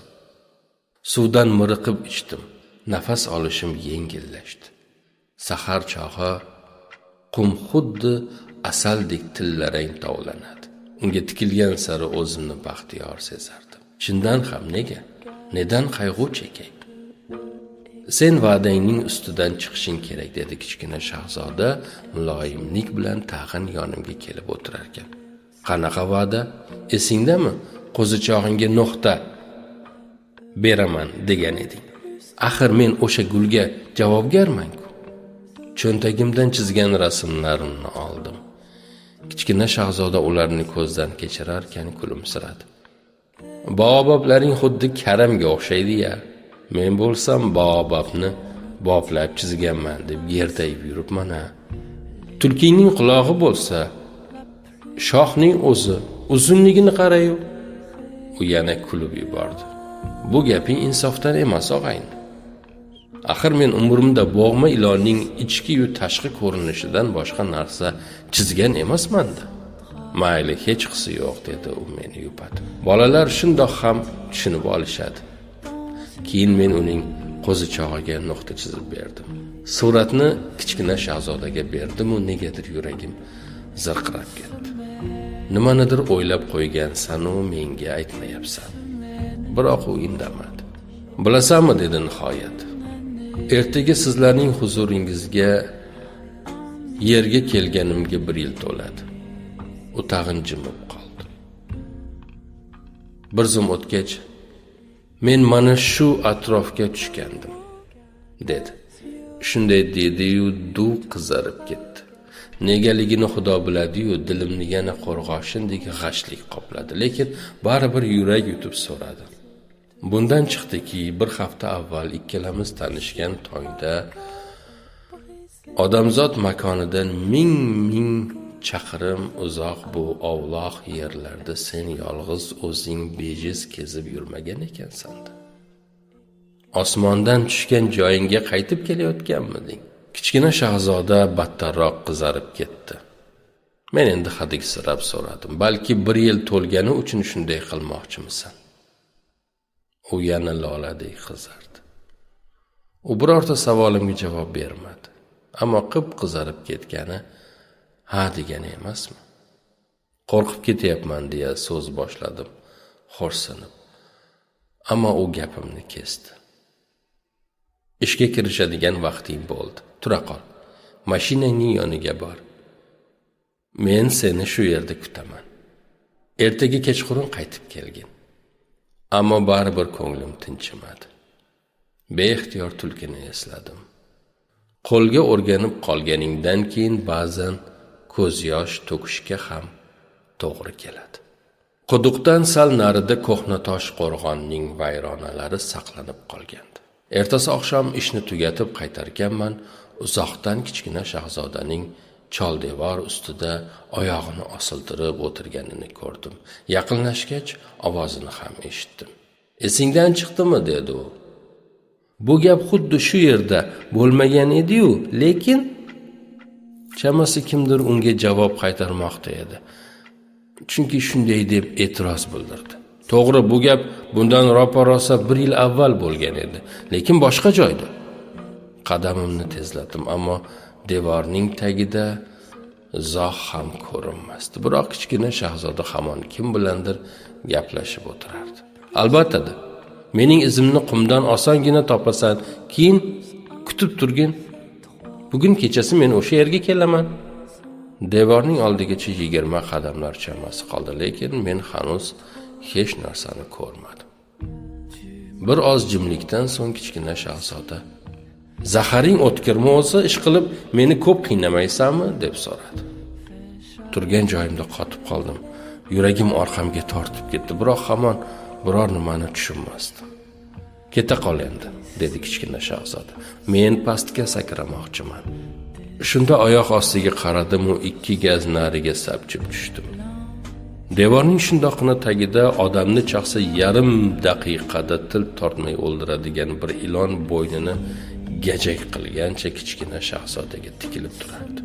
Suvdan miriqib ichdim. Nafas olishim yengillashdi. Sahar chog'i qum xuddi asaldek tillarang tovlanadi. Unga tikilgan sari o'zimni baxtiyor sezardim. Chindan ham nega? Nedan qayg'u chekay? Sen va'dangning ustidan chiqishing kerak, dedi kichkina shahzoda muloyimlik bilan tag'in yonimga kelib o'tirarkan. Qanaqa va'da? Esingdami? Qo'zichog'ingga no'xta beraman degan eding. Axir men o'sha gulga javobgarman-ku. Cho'ntagimdan chizgan rasmlarimni oldim. Kichkina shahzoda ularni ko'zdan kechirarkan kulimsiradi. Baobablaring xuddi karamga o'xshaydi-ya. Men bo'lsam baobabni boplab chizganman deb gertayib yuribman-a. Tulkingning qulog'i bo'lsa, shoxning o'zi uzunligini qarayu. U yana kulib yubordi. Bu gaping insofdan emas, og'ayni. Axir men umrimda bo'g'ma ilonning ichki yu tashqi ko'rinishidan boshqa narsa chizgan emasman-da. Mayli, hechqisi yo'q, dedi u meni yupatib. Bolalar shundoq ham tushunib olishadi. Keyin men uning qo'zichog'iga nuqta chizib berdim. Suratni kichkina shahzodaga berdim u negadir yuragim zirqirab ketdi. Nimanidir o'ylab qo'ygansan-u menga aytmayapsan. Biroq u indamadi. Bilasanmi, dedi nihoyat. Ertaga sizlarning huzuringizga yerga kelganimga 1 yil to'ladi. U tag'in jimib qoldi. Bir zum o'tgach, men mana shu atrofga tushgandim, dedi. Shunday dedi-yu duv qizarib ketdi. Negaligini Xudo biladi-yu, dilimni yana qo'rg'oshindek g'ashlik qopladi, lekin baribir yurak yutib so'radi. Bundan chiqdiki, bir hafta avval ikkalamiz tanishgan tongda odamzod makonidan ming ming chaqirim uzoq bu ovloq yerlarda sen yolg'iz o'zing bejiz kezib yurmagan ekansan. Osmondan tushgan joyingga qaytib kelayotganmiding? Kichkina shahzoda battarroq qizarib ketdi. Men endi hadiksirab so'radim. Balki 1 yil to'lgani uchun shunday qilmoqchimisan? U yana loladek qizardi. U birorta savolimga javob bermadi. Ammo qip-qizarib ketgani ha degani emasmi? Qo'rqib ketyapman deya so'z boshladim, xo'rsinib. Ammo u gapimni kesdi. Ishga kirishadigan vaqting bo'ldi. Tura qol. Mashinangning yoniga bor. Men seni shu yerda kutaman. Ertaga kechqurun qaytib kelgin. Ammo baribir ko'nglim tinchimadi. Beixtiyor tulkini esladim. Qo'lga o'rganib qolganingdan keyin ba'zan ko'z yosh to'kishga ham to'g'ri keladi. Quduqdan sal narida ko'hna tosh qo'rg'onning vayronalari saqlanib qolgandi. Ertasi oqshom ishni tugatib qaytarkanman, uzoqdan kichkina shahzodaning choldevor ustida oyog'ini osiltirib o'tirganini ko'rdim. Yaqinlashgach ovozini ham eshitdim. Esingdan chiqdimi, dedi u. Bu gap xuddi shu yerda bo'lmagan edi-yu, lekin chamasi kimdir unga javob qaytarmoqda edi. Chunki shunday deb e'tiroz bildirdi. To'g'ri, bu gap bundan ropa-rosa 1 yil avval bo'lgan edi, lekin boshqa joyda. Qadamimni tezlatdim, ammo devorning tagida zoh ham ko'rinmasdi. Biroq kichkina shahzoda hamon kim bilandir gaplashib o'tirardi. Albatta, mening izimni qumdan osongina topasan, keyin kutib turgin. Bugun kechasi men o'sha yerga kelaman. Devorning oldigacha 20 qadamlar chamasi qoldi, lekin men hanuz hech narsani ko'rmadim. Bir oz jimlikdan so'ng kichkina shahzoda, "Zaharing o'tkirmi o'zi, ish qilib meni ko'p qiynamaysanmi?" deb so'radi. Turgan joyimda qotib qoldim. Yuragim orqamga tortib ketdi, biroq hamon biror nimani tushunmasdim. "Keta qol endi", dedi kichkina shahzoda. "Men pastga sakramoqchiman." Shunda oyoq ostiga qaradim u 2 gaz nariga sapchib tushdim. Devorning shundoqqina tagida odamni chaqsa yarim daqiqada til tortmay o'ldiradigan bir ilon bo'ynini gajak qilgancha kichkina shahzodaga tikilib turardi.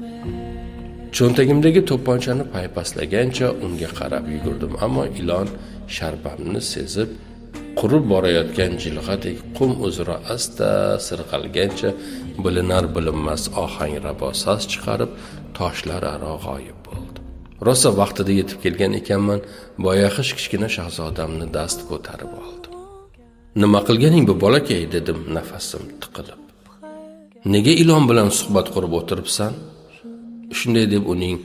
Cho'ntagimdagi to'pponchani paypaslagancha unga qarab yugurdim, ammo ilon sharpamni sezib, qurib borayotgan jilg'adek qum uzra asta sirg'algancha bilinar bilinmas ohangrabo sas chiqarib toshlar aro g'oyib bo'ldi. Rosa vaqtida yetib kelgan ekanman, boyaqish kichkina shahzodamni dast ko'tarib oldim. "Nima qilganing bu bolakay?" dedim nafasim tiqilib. "Nega ilon bilan suhbat qurib o'tiribsan?" Shunday deb uning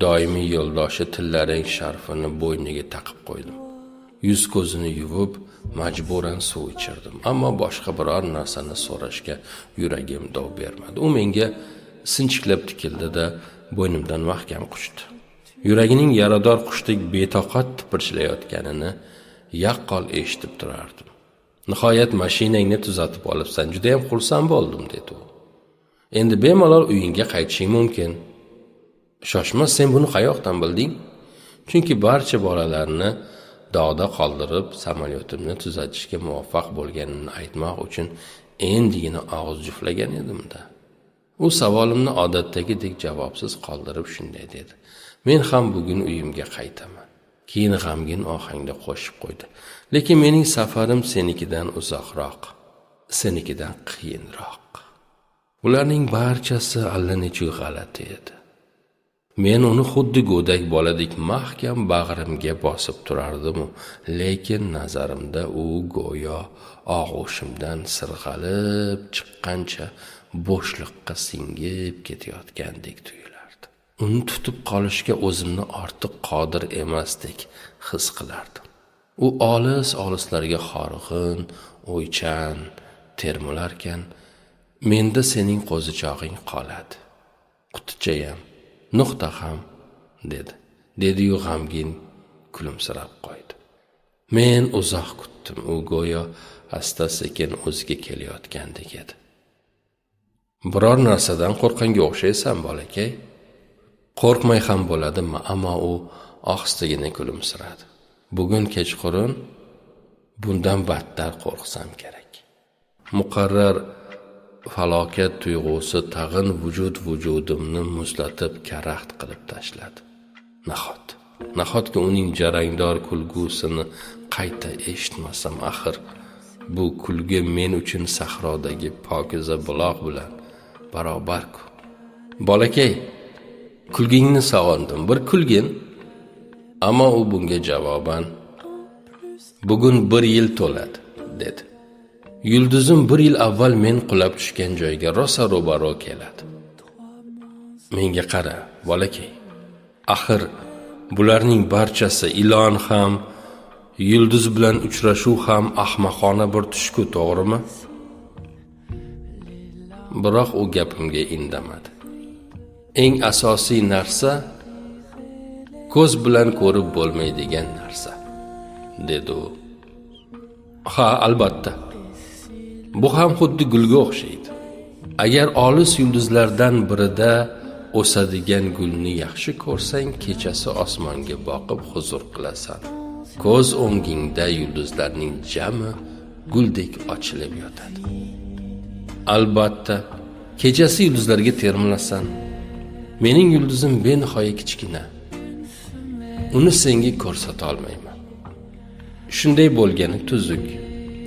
doimiy yo'ldoshi tillarang sharfini bo'yniga taqib qo'ydim. Yuz ko'zini yuvib, majburan suv ichirdim, ammo boshqa biror narsani so'rashga yuragim dov bermadi. U menga sinchiklab tikildi-da, bo'ynimdan mahkam quchdi. Yuragining yarador qushdek betoqat tipirchilayotganini yaqqol eshitib turardim. "Nihoyat mashinangni tuzatib olibsan, juda ham xursand bo'ldim", dedi u. "Endi bemalol uyingga qaytishing mumkin." "Shoshma, sen buni qayoqdan bilding?" Chunki barcha bolalarni dog'da qoldirib, samolyotimni tuzatishga muvaffaq bo'lganimni aytmoq uchun endigina og'iz juflagan edim-da. U savolimni odatdagidek javobsiz qoldirib shunday dedi: Men ham bugun uyimga qaytaman. Keyin g'amgin ohangda qo'shib qo'ydi. Lekin mening safarim senikidan uzoqroq, senikidan qiyinroq. Ularning barchasi allanechuk g'alati edi. Men uni xuddi go'dak boladek mahkam bag'rimga bosib turardim-u, lekin nazarimda u go'yo og'ushimdan sirg'alib chiqqancha bo'shliqqa singib ketayotgandek tuyulardi. Uni tutib qolishga o'zimni ortiq qodir emasdek his qilardim. U olis-olislarga horg'in, o'ychan termularkan, menda sening qo'zichog'ing qoladi. Qutichayam, nuqta ham, dedi. Dedi-yu g'amgin kulimsirab qo'ydi. Men uzoq kutdim. U go'yo asta-sekin o'ziga kelayotgandek edi. Biror narsadan qo'rqqanga o'xshaysan, bolakay. Qo'rqmay ham bo'ladimi? Ammo u ohistagina kulimsiradi. Bugun kechqurun bundan battar qo'rqsam kerak. Muqarrar falokat tuyg'usi tag'in vujudimni muzlatib karaxt qilib tashladi. Nahotki uning jarangdor kulgusini qayta eshitmasam, axir bu kulgi men uchun sahrodagi pokiza buloq bilan barobar-ku. Bolakay, kulgingni sog'indim, bir kulgin. Ammo u bunga javoban bugun 1 yil to'ladi, dedi. Yulduzim 1 yil avval men qulab tushgan joyga rosa ro'baro keladi. Menga qara, bolakay. Axir bularning barchasi, ilon ham, yulduz bilan uchrashuv ham ahmoqona bir tushku, to'g'rimi? Biroq u gapimga indamadi. Eng asosiy narsa ko'z bilan ko'rib bo'lmaydigan narsa, dedi u. Ha, albatta. Bu ham xuddi gulga o'xshaydi. Agar olis yulduzlardan birida o'sadigan gulni yaxshi ko'rsang, kechasi osmonga boqib huzur qilasan. Ko'z o'ngingda yulduzlarning jami guldek ochilib yotadi. Albatta, kechasi yulduzlarga termilasan. Mening yulduzim benihoya kichkina. Uni senga ko'rsata olmayman. Shunday bo'lgani tuzuk.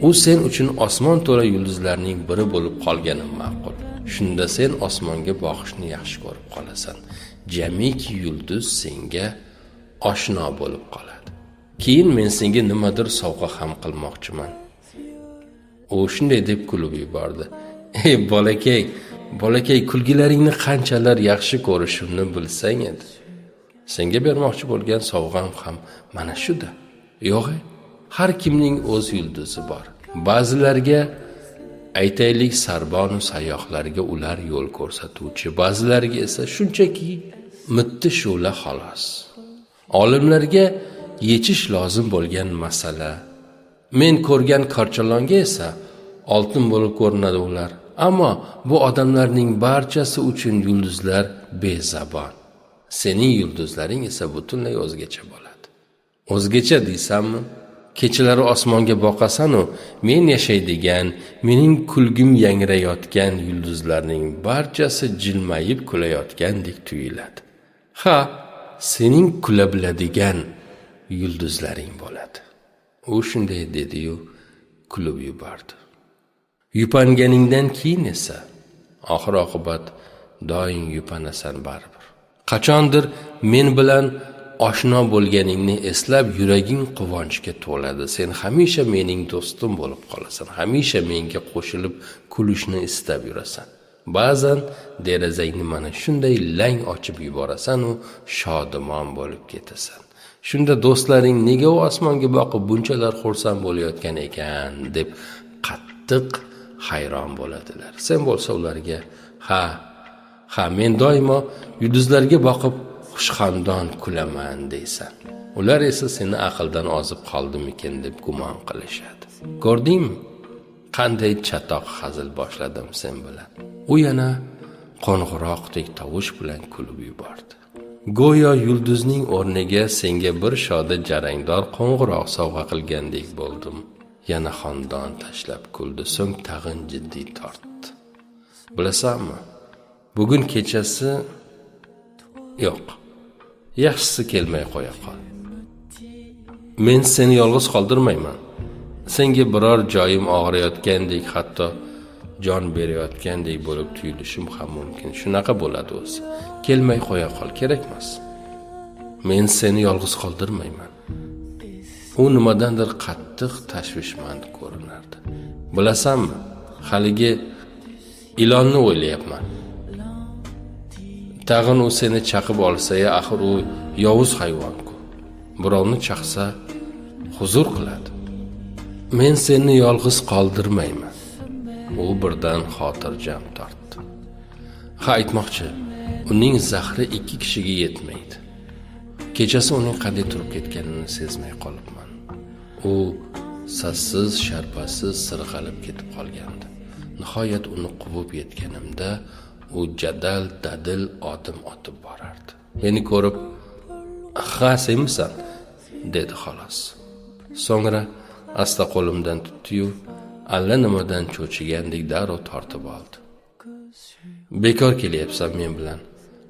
U sen uchun osmon to'la yulduzlarning biri bo'lib qolgani ma'qul. Shunda sen osmonga boqishni yaxshi ko'rib qolasan. Jamiki yulduz senga oshno bo'lib qoladi. Keyin men senga nimadir sovg'a ham qilmoqchiman. U shunday deb kulib yubordi. Ey bolakay, bolakay, kulgilaringni qanchalar yaxshi ko'rishimni bilsang edi. Senga bermoqchi bo'lgan sovg'am ham mana shuda. Yo'q, har kimning o'z yulduzi bor. Ba'zilarga, aytaylik, sarbon sayyohlarga ular yo'l ko'rsatuvchi, ba'zilarga esa shunchaki mitti shu'la xolos. Olimlarga yechish lozim bo'lgan masala. Men ko'rgan korchalonga esa oltin bo'lib ko'rinadi ular. Ammo bu odamlarning barchasi uchun yulduzlar bezabon. Sening yulduzlaring esa butunlay o'zgacha bo'ladi. O'zgacha deysanmi? Kechalari osmonga boqasan-u, men yashaydigan, mening kulgim yangrayotgan yulduzlarning barchasi jilmayib kulayotgandek tuyuladi. Ha, sening kula biladigan yulduzlaring bo'ladi. U shunday dedi-yu, kulib yubordi. Yupanganingdan keyin esa oxir oqibat doim yupanasan baribir. Qachondir men bilan oshno bo'lganingni eslab yuraging quvonchga to'ladi. Sen hamisha mening do'stim bo'lib qolasan. Hamisha menga qo'shilib kulishni istab yurasan. Ba'zan derazangni mana shunday lang ochib yuborasan-u, shodimon bo'lib ketasan. Shunda do'stlaring nega u osmonga boqib bunchalar xursand bo'layotgan ekan deb qattiq hayron bo'ladilar. Sen bo'lsa ularga, ha, ha, men doimo yulduzlarga boqib xushxandon kulaman deysan. Ular esa seni aqldan ozib qoldimikin deb gumon qilishadi. Ko'rdingmi? Qanday chatoq hazil boshladim sen bilan. U yana qo'ng'iroqdek tovush bilan kulib yubordi. Go'yo yulduzning o'rniga senga bir shoda jarangdor qo'ng'iroq sovg'a qilgandek bo'ldim. Yana xondon tashlab kuldi, so'ng tag'in jiddiy tortdi. Bilasanmi, bugun kechasi yo'q. Yaxshisi kelmay qo'ya qol. Men seni yolg'iz qoldirmayman. Senga biror joyim og'riyotgandek, hatto jon berayotgandek bo'lib tuyulishim ham mumkin. Shunaqa bo'ladi o'zi. Kelmay qo'ya qol, kerakmas. Men seni yolg'iz qoldirmayman. U nimadandir qattiq tashvishmand ko'rinardi. Bilasanmi, haligi ilonni o'ylayapman. Tag'in u seni chaqib olsa-ya, axir u yovuz hayvon-ku. Birovni chaqsa huzur qiladi. Men seni yolg'iz qoldirmayman. U birdan xotirjam tortdi. Ha, aytmoqchi, uning zahri 2 kishiga yetmaydi. Kechasi uning qanday turib ketganini sezmay qolibman. U sassiz, sharpasiz sirg'alib ketib qolgandi. Nihoyat uni quvib yetganimda u jadal dadil odim otib borardi. Meni ko'rib, "Ha, senmisan?" dedi xolos. So'ngra asta qo'limdan tutdi-yu, alla nimadan cho'chigandek darrov tortib oldi. Bekor kelyapsan men bilan.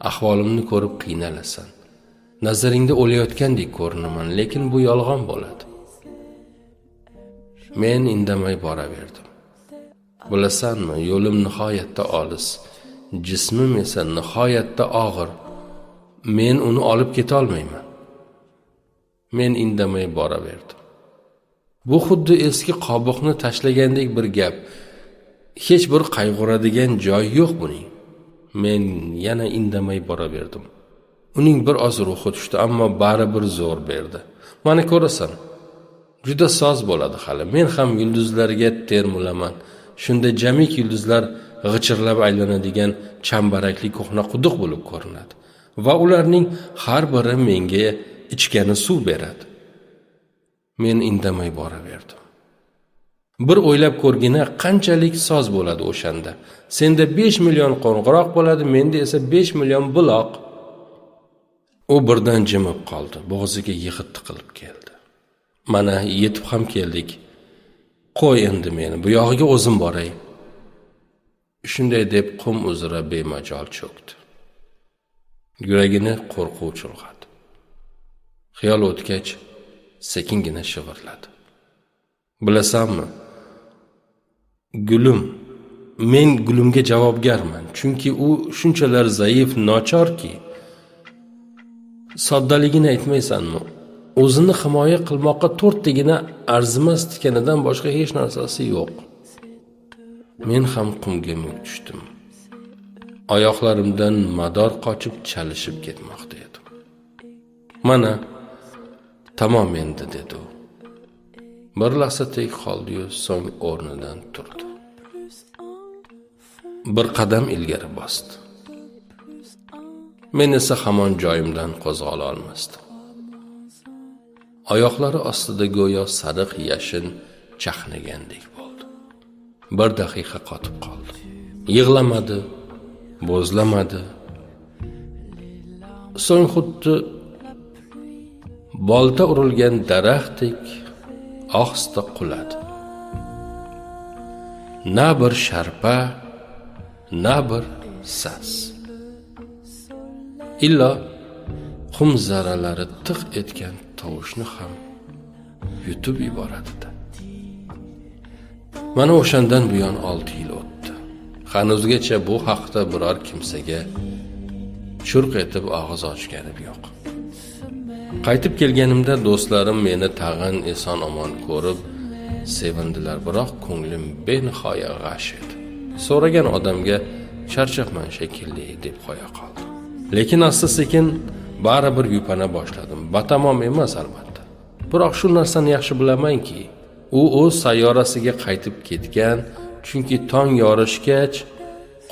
Ahvolimni ko'rib qiynalasan. Nazaringda o'layotgandek ko'rinaman, lekin bu yolg'on bo'ladi. Men indamay boraverdim. Bilasanmi, yo'lim nihoyatda olis, jismim esa nihoyatda og'ir. Men uni olib keta olmayman. Men indamay boraverdim. Bu xuddi eski qobiqni tashlagandek bir gap. Hech bir qayg'uradigan joy yo'q buning. Men yana indamay boraverdim. Uning bir oz ruhi tushdi, ammo baribir zo'r berdi. Mana ko'rasan, juda soz bo'ladi hali. Men ham yulduzlarga termulaman. Shunda jamiki yulduzlar g'ichirlab aylanadigan chambarakli ko'hna quduq bo'lib ko'rinadi va ularning har biri menga ichgani suv beradi. Men indamay boraverdim. Bir o'ylab ko'rgina, qanchalik soz bo'ladi o'shanda. Senda 5 million qo'ng'iroq bo'ladi, menda esa 5 million buloq. U birdan jimib qoldi, bo'g'ziga yig'it tiqilib keldi. Mana yetib ham keldik. Qo'y endi meni, bu yog'iga o'zim boray. Shunday deb qum uzra bemajol cho'kdi. Yuragini qo'rquv chulg'adi. Xiyol o'tgach, sekingina shivirladi. Bilasanmi, gulim, men gulimga javobgarman, chunki u shunchalar zaif, nochorki. Soddaligini aytmaysanmi? O'zini himoya qilmoqqa to'rttagina arzimas tikanidan boshqa hech narsasi yo'q. Men ham qumga muk tushdim. Oyoqlarimdan mador qochib chalishib ketmoqda edim. Mana, tamom endi, dedi u. Bir lahza tek qoldi-yu, so'ng o'rnidan turdi. Bir qadam ilgari bosdi. Men esa hamon joyimdan qo'zg'ala olmasdim. Oyoqlari ostida go'yo sariq yashin chaqnagandek bo'ldi. Bir daqiqa qotib qoldi. Yig'lamadi, bo'zlamadi. So'ng xuddi bolta urilgan daraxtdek ohista quladi. Na bir sharpa, na bir sas. Illo qum zarralari tiq etgan tovushni ham yutib yuboradi-da. Mana o'shandan buyon 6 yil o'tdi. Hanuzgacha bu haqda biror kimsaga churq etib og'iz ochganim yo'q. Qaytib kelganimda do'stlarim meni tag'in eson-omon ko'rib sevindilar, biroq ko'nglim benihoya g'ash edi. So'ragan odamga charchabman shekilli deb qo'ya qoldim. Lekin asta-sekin baribir yupana boshladim. Batamom emas albatta. Biroq shu narsani yaxshi bilamanki, u o'z sayyorasiga qaytib ketgan, chunki tong yorishgach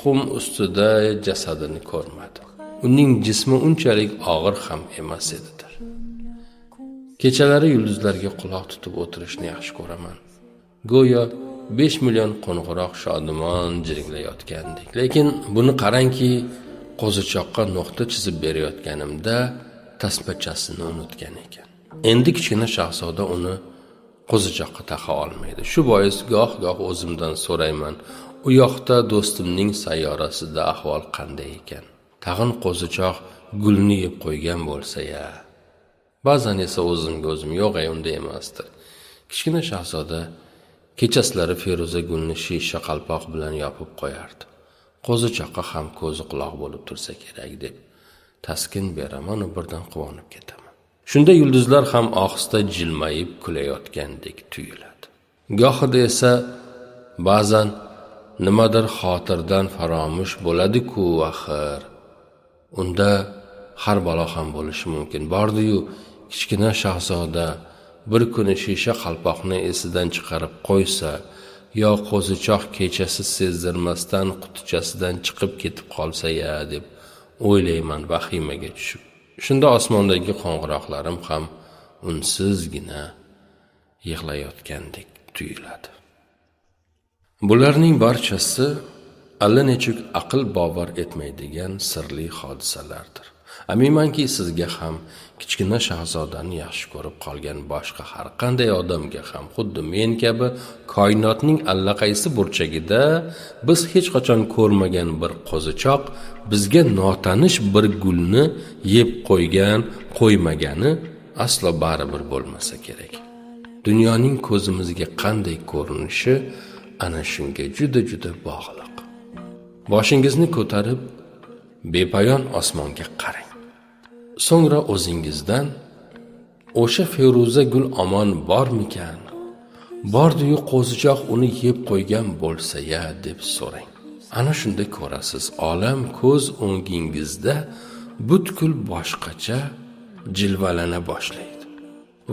qum ustida jasadini ko'rmadim. Uning jismi unchalik og'ir ham emas edidir. Kechalari yulduzlarga quloq tutib o'tirishni yaxshi ko'raman. Go'yo 5 million qo'ng'iroq shodimon jiringlayotgandek. Lekin buni qarangki, qo'zichoqqa nuqta chizib berayotganimda tasmachasini unutgan ekan. Endi kichkina shahzoda uni qo'zichoqqa taqa olmaydi. Shu bois goh-goh o'zimdan so'rayman, u yoqda do'stimning sayyorasida ahvol qanday ekan? Tag'in qo'zichoq gulni yeb qo'ygan bo'lsa-ya. Ba'zan esa o'zimga o'zim, yo'q, unday emasdir. Kichkina shahzoda kechasilari feruza gulni shisha qalpoq bilan yopib qo'yardi. Qo'zichoqqa ham ko'zi quloq bo'lib tursa kerak deb taskin beraman va birdan quvonib ketaman. Shunda yulduzlar ham ohista jilmayib kulayotgandek tuyuladi. Gohida esa ba'zan nimadir xotirdan faromush bo'ladi-ku axir. Unda har balo ham bo'lishi mumkin. Bordi-yu kichkina shahzoda bir kuni shisha qalpoqni esidan chiqarib qo'ysa, yo qo'zichoq kechasi sezdirmasdan qutichasidan chiqib ketib qolsa-ya deb o'ylayman vahimaga tushib. Shunda osmondagi qo'ng'iroqlarim ham unsizgina yig'layotgandek tuyuladi. Bularning barchasi allanechuk aql bovar etmaydigan sirli hodisalardir. Aminmanki, sizga ham kichkina shahzodani yaxshi ko'rib qolgan boshqa har qanday odamga ham xuddi men kabi koinotning allaqaysi burchagida biz hech qachon ko'rmagan bir qo'zichoq bizga notanish bir gulni yeb qo'ygan, qo'ymagani aslo baribir bo'lmasa kerak. Dunyoning ko'zimizga qanday ko'rinishi ana shunga juda-juda bog'liq. Boshingizni ko'tarib bepoyon osmonga qarang. So'ngra o'zingizdan o'sha feruza gul omon bormikan? Bordi-yu qo'zichoq uni yeb qo'ygan bo'lsa-ya deb so'rang. Ana shunda ko'rasiz, olam ko'z o'ngingizda butkul boshqacha jilvalana boshlaydi.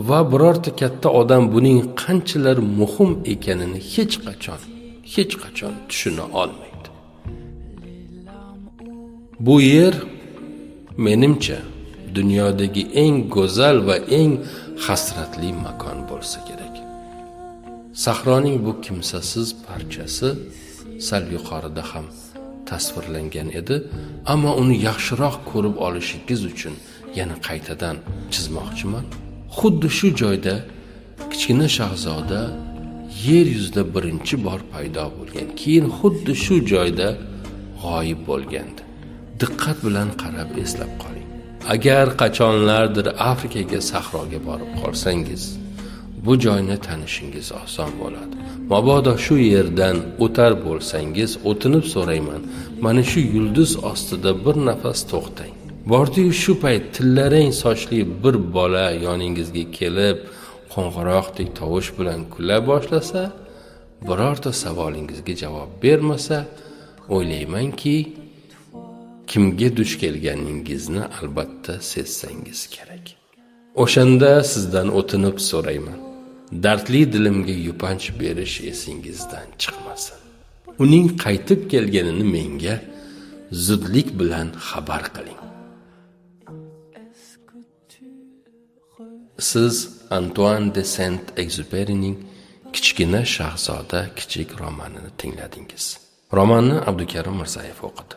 Va birorta katta odam buning qanchalar muhim ekanini hech qachon tushuna olmaydi. Bu yer menimcha dunyodagi eng go'zal va eng hasratli makon bo'lsa kerak. Sahroning bu kimsasiz parchasi sal yuqorida ham tasvirlangan edi, ammo uni yaxshiroq ko'rib olishingiz uchun yana qaytadan chizmoqchiman. Xuddi shu joyda kichkina shahzoda yer yuzida birinchi bor paydo bo'lgan, keyin xuddi shu joyda g'oyib bo'lgandi. Diqqat bilan qarab eslab qoling. Agar qachonlardir Afrikaga sahroga borib qolsangiz, bu joyni tanishingiz oson bo'ladi. Mabodo shu yerdan o'tar bo'lsangiz, o'tinib so'rayman, mana shu yulduz ostida bir nafas to'xtang. Bordi-yu shu payt tillarang sochli bir bola yoningizga kelib, qo'ng'iroqdek tovush bilan kula boshlasa, birorta savolingizga javob bermasa, o'ylaymanki, kimga duch kelganingizni albatta sezsangiz kerak. O'shanda sizdan o'tinib so'rayman. Dardli dilimga yupanch berish esingizdan chiqmasin. Uning qaytib kelganini menga zudlik bilan xabar qiling. Siz Antuan de Sent-Ekzyuperining Kichkina shahzoda kichik romanini tingladingiz. Romanni Abdukarim Mirzayev o'qidi.